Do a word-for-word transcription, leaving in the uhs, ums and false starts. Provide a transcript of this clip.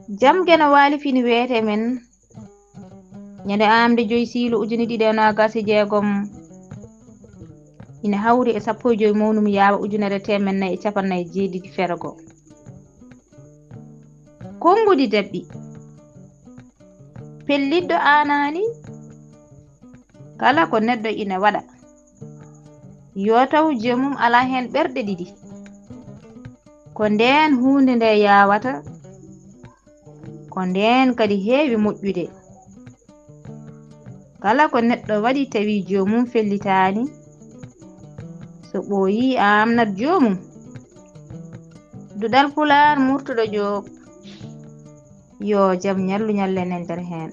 Jam geno waali fini weete men ñande amde joyi siilo ujuni ɗiɗi e noogas e jeegom, ina hawri e sappo e joyi mawnum yaawa ujunere teemen nayi e capanɗe nayi e jeeɗiɗi fergo. Konngudi daɓɓi. Pellitɗo aanaani, kala ko neɗɗo ina waɗa, yo taw joomum alaa heen ɓerɗe ɗiɗi. Ko ndeen huunde nde yaawata, ko ndeen kadi heewi moƴƴude. Kala ko neɗɗo waɗi tawi joomum fellitaani, so ɓooyii aamnat joomum. Duɗal Pulaar, Murtuɗo Joob, yo jam ñallu ñallen e nder heen.